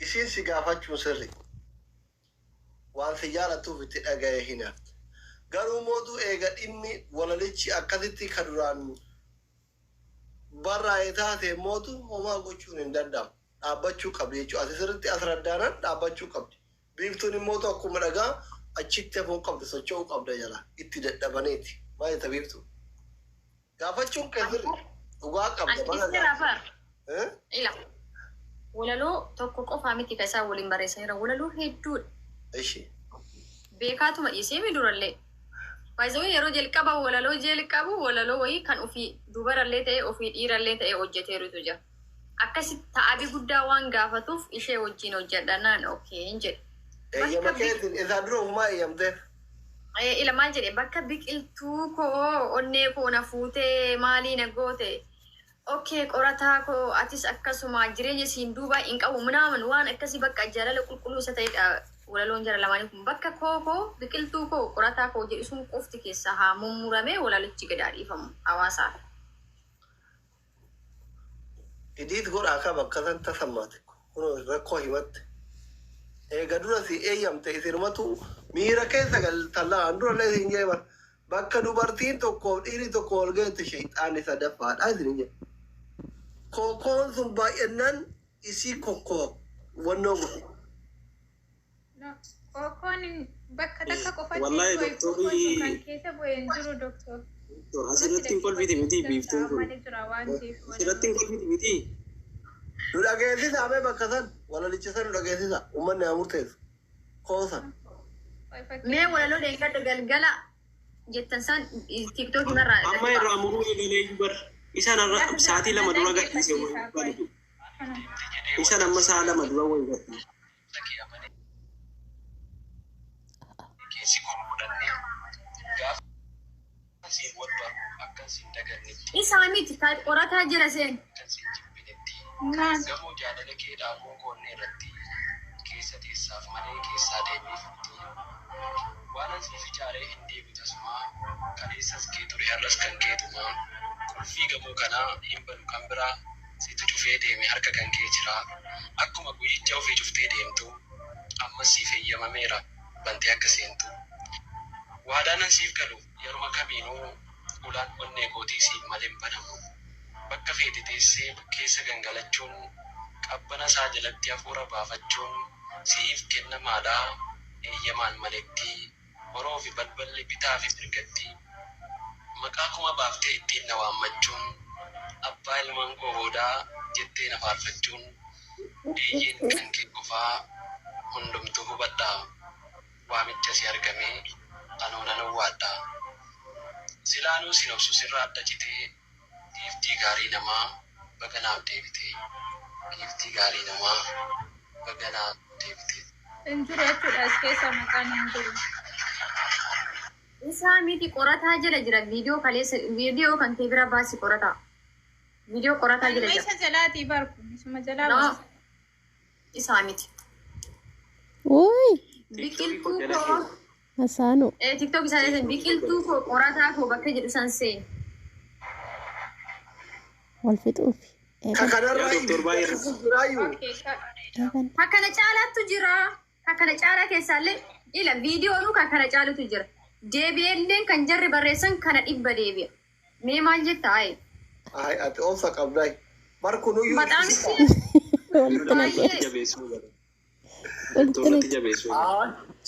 Isiin si gaafachuun sirri. Waan si jaalatuuf itti dhaga'ee hin hafte. Garuu mootu eega dhimmi walalichi akkasitti ka duraan barraa'e taate mootu homaa gochuun hin danda'amu. Dhaabbachuu qabdi jechuudha. Ati sirriitti as raddaanan dhaabbachuu qabdi. Biiftuun immoo akkuma dhagaa achitti hafuu qabdi, socho'uu qabda jala itti dadhabaniiti. Maal jetta, Biiftuu? Gaafachuun kee sirri, dhugaa qabda. Baga Ani gaafatte. Ila. Walaloo tokko qofaa miti kan isaan waliin barreessaniira. Walaloo hedduudha. Ishi. Beekaatuma dhiisee mi durallee. Baay'ee yeroo jalqaba walaloo jalqabu, walaloo wayii kan ofii dubarallee ta'e, ofii dhiirallee ta'e hojjeteerutu jira. Akkasitti ta'abii guddaa waan gaafatuuf ishee wajjin hojjedha naan okay hin jedhe. Eeyyama Bakka keetiin isaa dura ofumaa eeyyamteef. Ila, maal jedhe? Bakka biqiltuu koo onnee koo na fuutee maalii na goote. Okay, qorataa koo, atis akkasuma jireenya siin duubaa hin qabu minaaman waan akkasii, bakka jaalala qulqulluu isa ta'edha. Walaloon jara lamaanii kun bakka koo koo biqiltuu koo qorataa koo jedhu sun qofti keessaa haa mummuramee walalichi gadaa dhiifamu hawaasaaf. Edit godhaa ka bakka san tasammaate kun rakkoo himatte. Eega dura si eeyyamte, isinumatu miira keessa galtan. Laan durallee isin jee bar, bakka dubartiin tokkoof dhiirri tokko wal geette shayxaanni sadaffaadha isin jedhe. Kokoon sun baay'annaan isii kokkoo wannoo godhu. No, kokoon bakka takka qofatti Wallahi bu'e, kokoon sun kan keessa bu'e hin jiru, doktor. Doktor, asirratti hin kolfiti miti Biiftuun kun? Malee jira waan ta'eef. Asirratti hin kolfiti miti? Nu dhageessisa mee bakka san, walalicha san nu dhageessisa, uummanni haa murteessu. Koosa. Mee walaloo deeggadda galgala jettan san TikTok irraa. Amma irraa muruu eegalee iyyuu bar. Isaan har'a sa'aatii 2 dura gadhiise wayi. Isaan amma sa'a 2 dura wayi gadhiise. Keessi koo mudannee gaafa siin wal baru akkan siin dagannetti. Isaa miti, kan qorataa jira seen. Akkan siin jibbinetti. Maal? Gamoo jaalala kee dhaabuun koonnee irratti keessa teessaaf malee keessaa deebiifti. Waan an siif ijaaree hin deebitu tasumaa, kaleessas kee ture, har'as kan keetumaa. Qulfii gamoo kanaa hin banu kan biraa, situ cufee deeme, harka kan kee jira. Akkuma guyyicha ofii cuftee deemtu, ammas siif eeyyamameera bantee akka seentu. Waadaan an siif galu yeruma kamiinuu ulaan onnee kootii siif malee hin banamu. Bakka feete teessee keessa gangalachuun, qabbana isaa jalatti hafuura baafachuun si'iif kennamaadha eeyyamaan maletti. Boroo fi balballi bitaa fi mirgatti maqaa kuma baaftee ittiin na waammachuun, abbaa ilmaan koo boodaa jettee na faarfachuun, eeyyeen kan kee qofaa hundumtuu hubadhaa. Waamicha si argamee anoo nan owwaadha. Silaanuu sin obsu sirraa adda citee, giiftii gaarii namaa baga naaf deebitee, giiftii gaarii namaa baga naaf deebitee. Hin jiru jechuudha, as keessa maqaan hin jiru. Isaa miti, qorataa jala jira. Viidiyoo kaleessa, viidiyoo kan kee bira baasi, qorataa. Viidiyoo qorataa jala Kanuma jira. isa jalaatii barku isuma jalaa No. baasa. Isaa miti. Wuy, Biqiltuu koo. Hasaanu. TikTok isaa jala, biqiltuu koo qorataa koo bakka jedhu san seen. Wal fixuufi. Ka Eegan, kanarraa Yaa doktor, baay'ee jiraayyuu. Okay, eegan. Akkana caalaattu jira. Akkana caalaa keessaallee ila viidiyoonuu kan kana caalutu jira. Deebi'elleen kan jarri barreessan kana dhibba deebi'a. Mee maal jetta ayi? Ay, ati obsa qabdaa. Bar kunuyyuu. Maqaan Walitti naqee. baay'ee Jabeessuu bara. Walitti Doktorratti naqee. jabeessuu.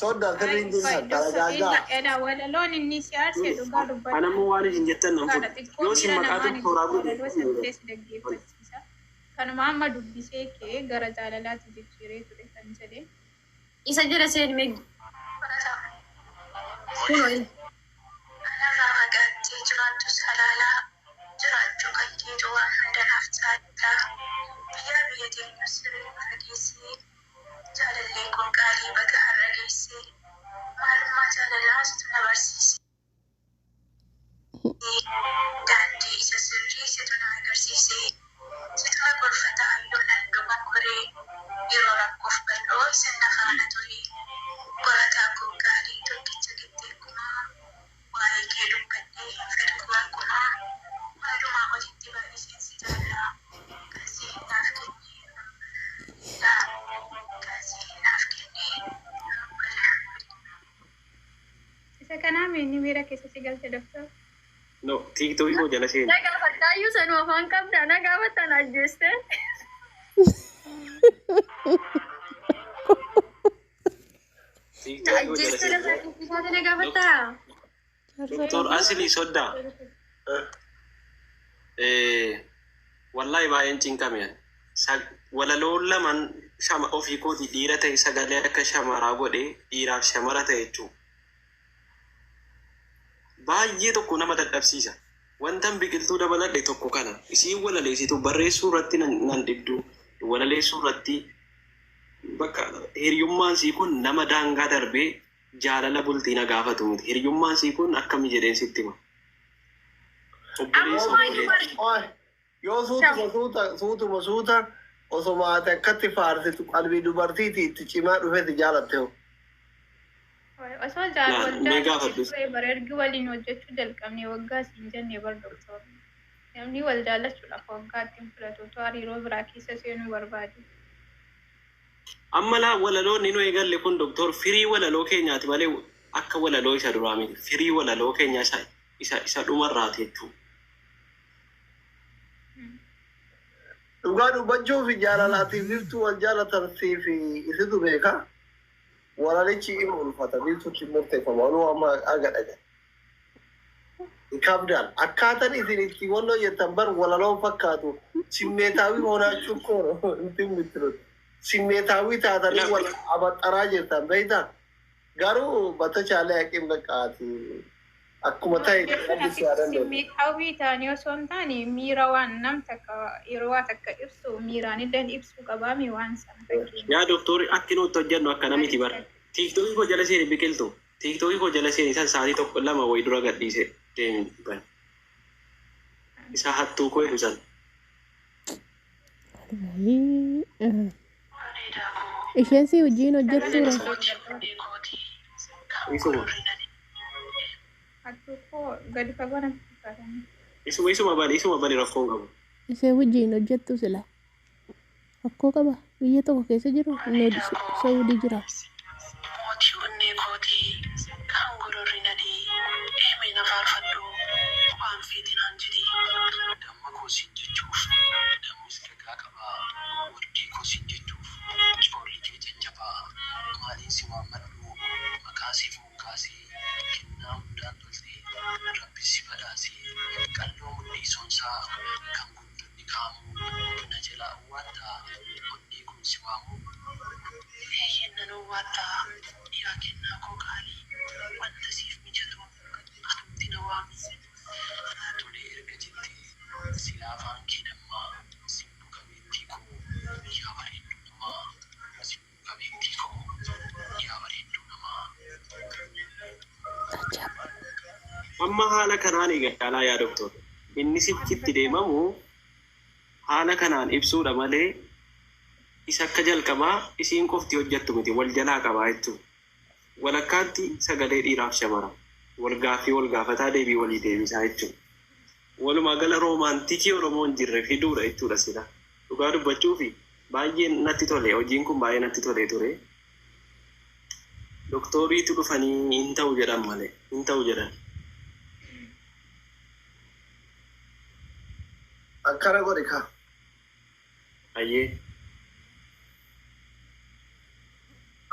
Sodda sirriin jirtan taragaaggaa. Ela, walaloon inni si aarse dhugaa dubbadha. Anammoo waan isin jettan nan Dhugaadha, fudhu. xiqqoo Yoo isin miira maqaa namaan tokko horaa walaloo san godhu. keessa dhaggeeffachiisa. Kanuma amma dubbisee kee gara jaalalaatti jijjiiree ture kan jedhe. Isa jala seen mee, kunoo ila. Kanarraa fagaattee jiraattus halaalaa jiraachuu kan keetu waan hunda naaf caalaa. Biyyaa biyya teenyus siree nu fageessee, jaalallee koo qaalii baga har'a geessee. Maalummaa jaalalaa situ na barsiise, daandii isa sirrii situ na agarsiise. Situ na gorfata yoo nan dogoggoree, yeroo rakkoof bal'oo isin na faana ture. Qorataa koo gaarii tokkicha qixxee kumaa, waa'ee kee dubbadhee hin fedhu gonkumaa. Hundumaa olitti baay'iseen si jaallaa, kan si naaf kenne. Inni miira keessa si galte, doktor. No, TikTokii koo jala seeni. Na gaafattaayyuu sanuu afaan qabda, na gaafattan ajjeeste. Na TikTokii koo jala ajjeeste seeni. lafa dubbisaate na gaafattaa. Doktor Asli Soddaa. Wallahi baay'een cinqame. Walaloon lamaan shama ofii kooti dhiira ta'e sagalee akka shamaraa godhee dhiiraaf shamara ta'e jechuudha. Baay'ee tokko nama dadhabsiisa. Wantan biqiltuu dabaladhe tokko kana. Isiin walaleessitu barreessuu irratti nan dhibdu. Walaleessuu irratti bakka hiriyummaan sii kun nama daangaa darbee jaalala bultii na gaafatu miti. Hiriyummaan sii kun akkami jedheen sitti hima. Obboleessa Ammoo obboleetti. Oy, yoo suutuma suuta suutuma suuta osoma ati akkatti faarsitu qalbii dubartiiti itti cimaa dhufeeti jaalatte hoo. Osoo jaal wal Mee jaallatee gaafadhu. ture bara ergi waliin hojjechuu jalqabne waggaa siin jenne bar, doktor. Namni wal jaallachuudhaaf waggaa ittiin fudhatu otoo hariiroo biraa keessa seenuu barbaade. Amma laa, walaloon inni eegalle kun, doktor, firii walaloo keenyaati malee akka walaloo isa duraa miti. Firii walaloo keenya isa dhumarraati jechuudha. Dhugaa dubbachuuf jaalalaatiif Biftuu wal jaalatan siif isitu beeka. Walalichi ima ulfata, Biftuutti murteeffama. Onuu amma aga dhaga. Kabdaan akkaataan isin itti walloo jettan bar walaloon fakkaatu ስሜታዊ ሆናችሁ እኮ ነው እንትን የምትሉት። ስሜታዊ taatanii wal abaxaraa jirtan beektaa, garuu በተቻለ አቅም በቃ akkuma ta'e Jechuun rabbi si haa asitti danda'u. ስሜታዊ ta'anii osoo hin taane miira waan nam takka yeroo waa takka ibsu miiraan illee ibsuu qabaame waan sana fakkeenya. Yaa doktorri, akki nuti hojjennu akkana miti bara. TikTokii koo jala seeni, Biqiltu. TikTokii koo jala seeni, san sa'aatii tokko lama wayi dura gadhiise deemi bana. Isa hattuu koo jedhu san. Isheen si wajjin hojjettuudha. Isuma. Hattuu koo gadi fagoo namatti fakkaatanii. Isuma bani, isuma bani, rakkoo hin qabu. Isheen wajjin hojjettu sila. Rakkoo qaba. Biyya tokko keessa jiru, inni Saudii jira. Mootii onnee kootii kan gororri nadhii eemee na faarfadhu waan feetinaan jedhi. Damma koo siin jechuuf dammis gagaa qabaa, wardii koo siin jechuuf coolli kee jajjabaa, maaliin si waammadhu maqaa siif moggaasee, kennaa hundaan toltee rabbi si badhaasee, qalloo mudhii soonsaa kan guddonni kaamu na jalaa uwwaattaa onnee kun si waamu. Eeyyeen nan owwaattaa yaa kennaa koo qaalii, wanta siif mijatu atumti na waami. Tolee erga jettee silaa afaan kee dammaa, simboo qabeettii koo yaa bareedduu namaa, simboo qabeettii koo yaa bareedduu namaa. Ajab. Amma haala kanaan eegalaa yaa doktor. Inni sitti deemamu haala kanaan ibsuudha malee isa akka jalqabaa isiin qofti hojjettu miti, wal jalaa qabaa jechuudha. Walakkaatti sagalee dhiiraaf shamara. Wal gaaffii wal gaafataa deebii walii deebisaa jechuudha. Walumaa gala romanticii Oromoo hin jirre fiduudha jechuudha sila. Dhugaa dubbachuu fi baay'ee natti tole, hojiin kun baay'ee natti tolee ture. Doktoriitu dhufanii hin ta'u jedhan malee hin ta'u jedhan. Akkana godhi ka. Ayyee.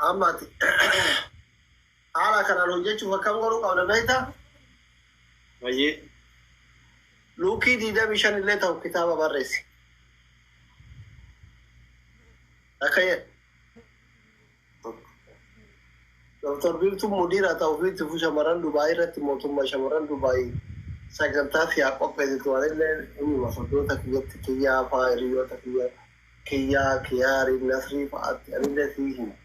Amma ati haala kanaan hojjechuuf akkam godhuu qabna beektaa? Ayyee. Luukii 25 illee ta'u kitaaba barreessi. Akka jedhe. Doktor Biiftuu mudiira ta'u fi shamarran Dubaayii irratti mootummaa shamarran Dubaayii sagantaa siyaa qopheessitu anillee himuma soddoota kiyyatti kiyyaa fa'aa hiriyoota kiyya kiyyaa kiyaarii nasrii fa'aatti anillee sii hima.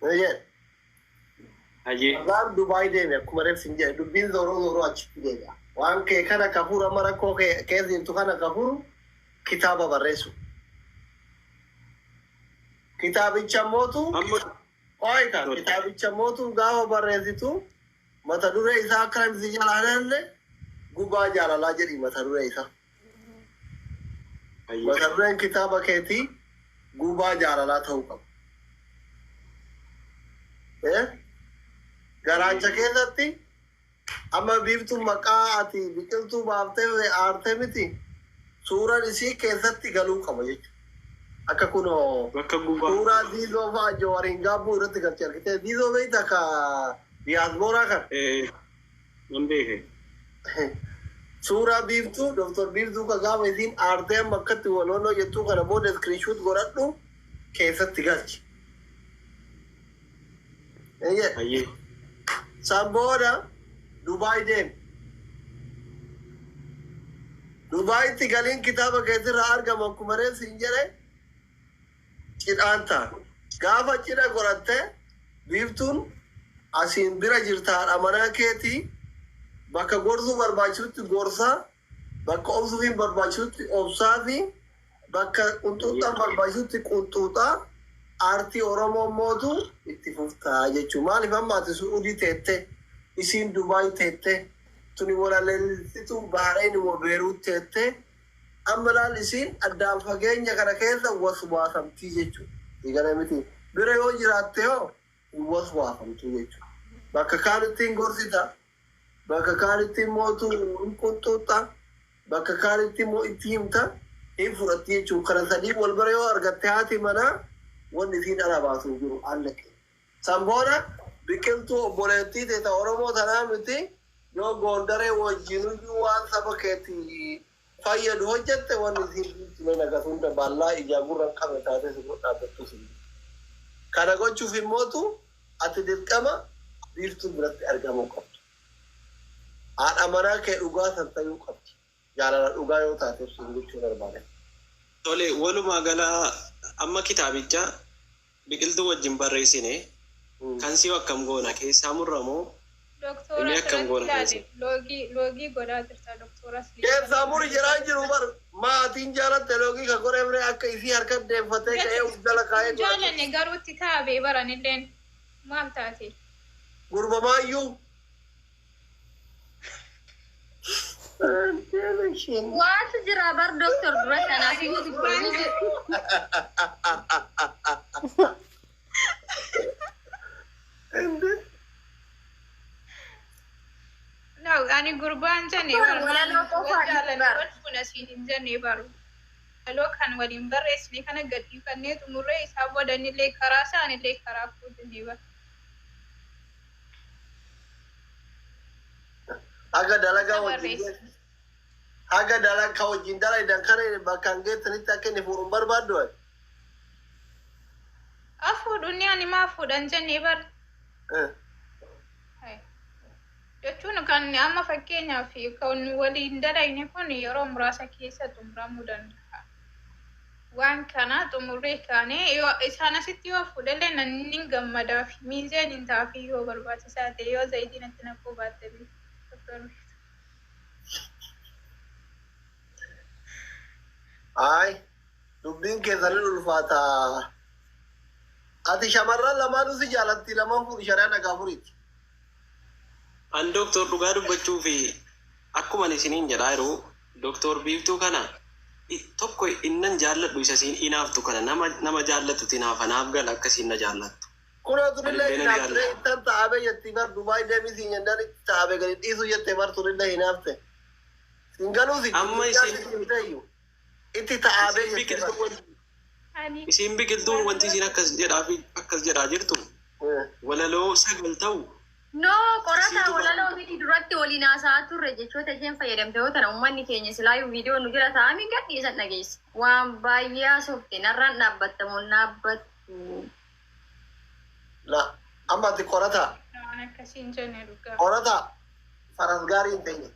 Jedhe. Ayyee. Warraan Dubaayii deeme akkuma reefsi hin jedhe dubbiin zooroo zooroo achitti deebi'a. Waan kee kana kafuru amma rakkoo kee keessa jirtu kana kafuru kitaaba barreessu. Kitaabicha mootu Amma Oika kitaabicha mootu gaafa barreessitu mata duree isaa akka namni si jalaa hin gubaa jaalalaa jedhi mata duree isaa. Ayyee. Mata dureen kitaaba keetii gubaa jaalalaa ta'uu qaba. Eh? Garaacha keessatti amma Biiftuun maqaa ati Biqiltuu baaftee aartee miti, suuraan isii keessatti galuu qaba jechuudha. Akka kunoo Bakka gubaa. Suuraa Ziizoo fa'aa Jawaariin gaabbuu irratti galchee argitee, Ziizoo beektaa, ka diyaasbooraa kan. Nan beeke. Suuraa Biiftuu, Doktor Biiftuu, ka gaafa isiin aartee amma akkatti waloonoo jettuu kana booda screenshot godhadhu, keessatti galchi. Eeyyee. Hayyee. San booda Dubaay deemi. Dubaayitti galiin kitaaba keetirraa argamu akkuma reef siin jedhe cidhaan ta'a. Gaafa cidha godhatte, Biiftuun asiin bira jirta, haadha manaa keetii bakka gorsuu barbaachisutti gorsaa, bakka obsuuf hin barbaachisutti obsaa fi bakka qunxuuxaan barbaachisutti qunxuuxaa, aartii Oromoo mootu itti fuftaa jechuudha. Maaliif amma ati Su'uudii teette, isiin Dubaay teette, tuni walaleessitu Bahareen immoo Beeruut teette, amma laal isiin addaan fageenya kana keessa waswaasamtii jechuudha. Sigala miti. Bira yoo jiraatte hoo hin waswaasamtu jechuudha. Bakka kaanitti hin gorsita, bakka kaanitti mootu hin qunxuuxa, bakka kaanitti immoo itti himta, hin fudhatti jechuudha. Kana sadii wal bira yoo argatte, haati manaa wanni isiin ala baasu jiru allaqe. San booda Biqiltuu obboleettii teeta Oromoo tanaa miti, yoo Goondaree wajjinuyyuu waan saba keetii fayyadu hojjette, wanni isiin biiftuu nagas hunda baallaa ijaa gurra hin qabne taatee si godhaattattu si. Kana gochuuf immootu ati dirqama Biiftuu biratti argamuu qabdu. Haadha manaa kee dhugaa san ta'uu qabdi. Jaalala dhugaa yoo taateef siin jechuu barbaade. Tole, walumaa gala amma kitaabicha Biqiltuu wajjin barreessine kan si'u akkam goona, keessaa murramoo Doktora inni akkam asirratti goona ilaali. keessa? Loogii loogii godhaa jirta, doktora. Keessaa muri jedhaa jiru bar, maatiin jaalatte loogii ka godheefne akka isii harka deeffatee ka'ee uf jala kaa'ee godhate. Jaalanne garuu itti taabee baranilleen maal taate? Gurbamaayyuu. Waatu jira bar, doktor, dura kanaaf iyyuu dubbanni jiru. No, ani gurbaan jenne Doktor, bar walaloo wal qofaa jaalanne bar. wal fuuna siin hin jenne baru. Walaloo kan waliin barreessine kana gadhiifannee xumurree isaa boodanillee karaa isaanillee karaa fuudhanii bar. Haga dalagaa Isa wajjin barreesse. Haga dalagaa wajjin dalagan kana bakka hin geessanitti akka inni fuudhu hin barbaaddu ati. Afuudhunni ani maa fuudhan jennee bar. Jechuun kan amma fakkeenyaaf kan waliin dalagne kun yeroo muraasa keessa xumuramuu danda'a. Waan kana xumurree kaanee yoo isaan asitti yoo fuudhellee nan hin gammadaa fi miizeen hin taafii yoo barbaachisaa ta'e, yoo zayitiin itti naquu baatte. Doktor. Ayi, dubbiin keessanii ulfaata. Ati shamarran lamaanuu si jaalatti, lamaan fuudhi, shari'aa nagaa furiiti. An doktor, dhugaa dubbachuu fi akkuma ani isiniin jedhaa jiru, doktor Biiftuu kana tokko innan jaalladhu isa isiin inaaftu kana, nama jaallatutti inaafa naaf gala akkasiin na jaallattu. Kunoo tunillee Anillee nan hinaafte, jaalladha. ittan ta'abe jetti bar, Dubaay deemii siin jennaan itti ta'abe gadi dhiisu jette bar, tunillee hinaafte. Siin galuu si Amma isin itti ta'abe isiin jette bar. Biqiltuu Ani isiin Biqiltuun wanti isiin akkas jedhaa fi akkas jedhaa jirtu walaloo 9 ta'u No, qorataa isiitu walaloo miti, duratti waliin haasa'aa turre, jechoota isheen fayyadamte yoo tana uummanni keenya silaayyuu viidiyoo nu jira taa'anii gadhiisan dhageessa. Waan baay'ee haasofte, narraan dhaabbattamoo dhaabbattu. La, amma ati qorataa waan akkasiin jenne dhugaa. Qorataa faras gaarii hin teenye.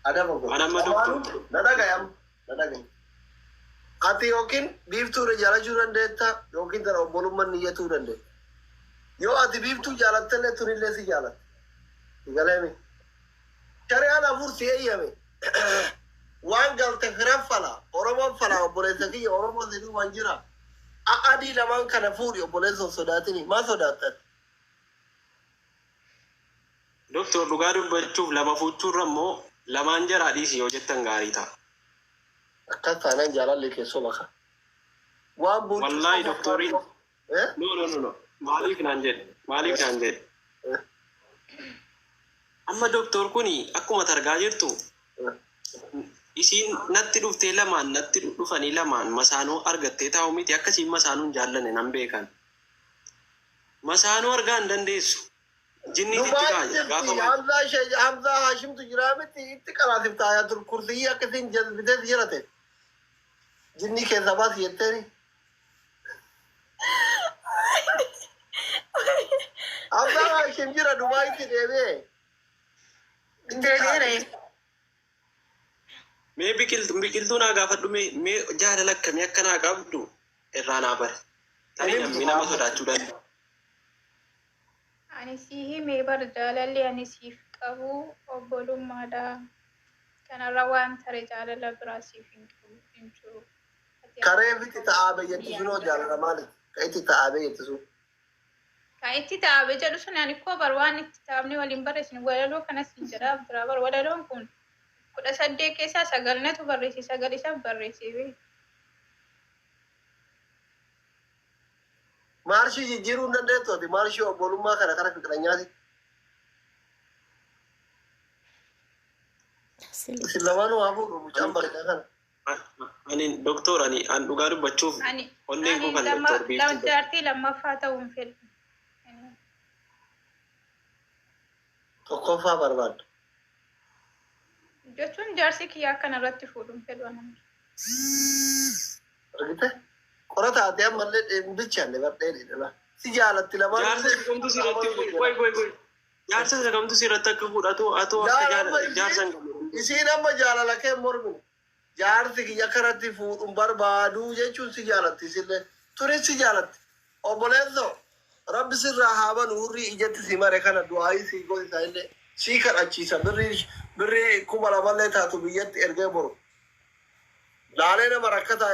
Adaba godhe. An amma doktor Na dhagaye, amma na dhagaye. Ati yookiin Biiftuu jaalachuu dandeetta yookiin tana obbolummaan niyyatuu dandeetta. Yoo ati Biiftuu jaalattellee tunillee si jaalatte. Galeemi. Shari'aan afur si eeyyame. Waan galte firan fala. Oromoon fala, obboleessa kiyya, Oromoon si duuban jira. Adii lamaan kana fuudhi, obboleessa, of sodaatini. Maa sodaattan? Doktor, dhugaa dubbachuuf lama fuuchuurra immoo lamaan jaraa dhiisi yoo jettan gaarii ta'a. Akkas taanaan jaalalli keessoo maka. Waan bulchu Wallaahi doktoriin Eh? No, no, no, no. Maaliif naan jedhe? Maaliif naan jedhe? Amma doktor kuni akkuma targaa jirtu isiin natti dhuftee lamaan natti dhufanii lamaan masaanuu argattee taa'u miti akkasiin masaanuu hin jaallanne nan beekan. Masaanuu argaa hin dandeessu. Jinni itti Dubaay kaa'e jirti. gaafa Hamzaa ishee Hamzaa Haashimtu jira miti itti qaraasif taayaa tur kursiyyi akkasiin jazbitee jirate. Jinni keessa baasi jetteeni. Hamzaa Haashim jira Dubaayitti deebi'ee. Deebi'eera. Mee biqiltuu naa gaafadhu mee jaalala akkamii akka naa qabdu irraa naa bare. Tarii namni nama sodaachuu danda'a. Ani si himee bar jaalalli ani siif qabu obbolummaadha. Kanarra waan tare jaalala biraa siif hin qabu hin jiru. Ati Karee itti ta'aa beeyyatti sunoo jaalala maali? Ka itti ta'aa beeyyatti sun. Kan itti ta'abe jedhu sun ani koo bar waan itti ta'amne waliin barreessine walaloo kanas hin jedha biraa bar walaloon kun 18 keessaa 9 natu barreesse 9 isaaf barreesse bee. Maarshii jijjiiruu hin dandeettu ati maarshii obbolummaa kana kara fiqiranyaati. Isin lamaanuu haa fuudhu mucaan bareedaa kana. Ani doktor ani an dhugaa dubbachuuf Ani onneen koo ani kan lamma doktor biiftuu. jaartii lammaffaa ta'uu hin fedhu. Tokkoffaa barbaadda. Jechuun jaarsi kiyyaa akkana irratti fuudhu hin fedhu ani. Argite? Qora taatee ammallee hin bilchaanne bardhee dhala. Si jaalatti lamaan. Jaarsa isa kamtu sirratti qoy qoy qoy. Jaarsa isa kamtu sirratti akka fudhatu atoo akka jaalala jaarsa hin qabne. Isiin amma jaalala kee mormine. Jaarsi kiyya kanatti fuudhuun barbaadu jechuun si jaalatti isillee. Turis si jaalatti. Obboleessoo rabbi sirraa haa banu hurrii ijatti si mare kana du'aayii si godhisa illee si kadhachiisa birrii 2000llee taatu biyyatti ergee boru. Laalee nama rakkataa.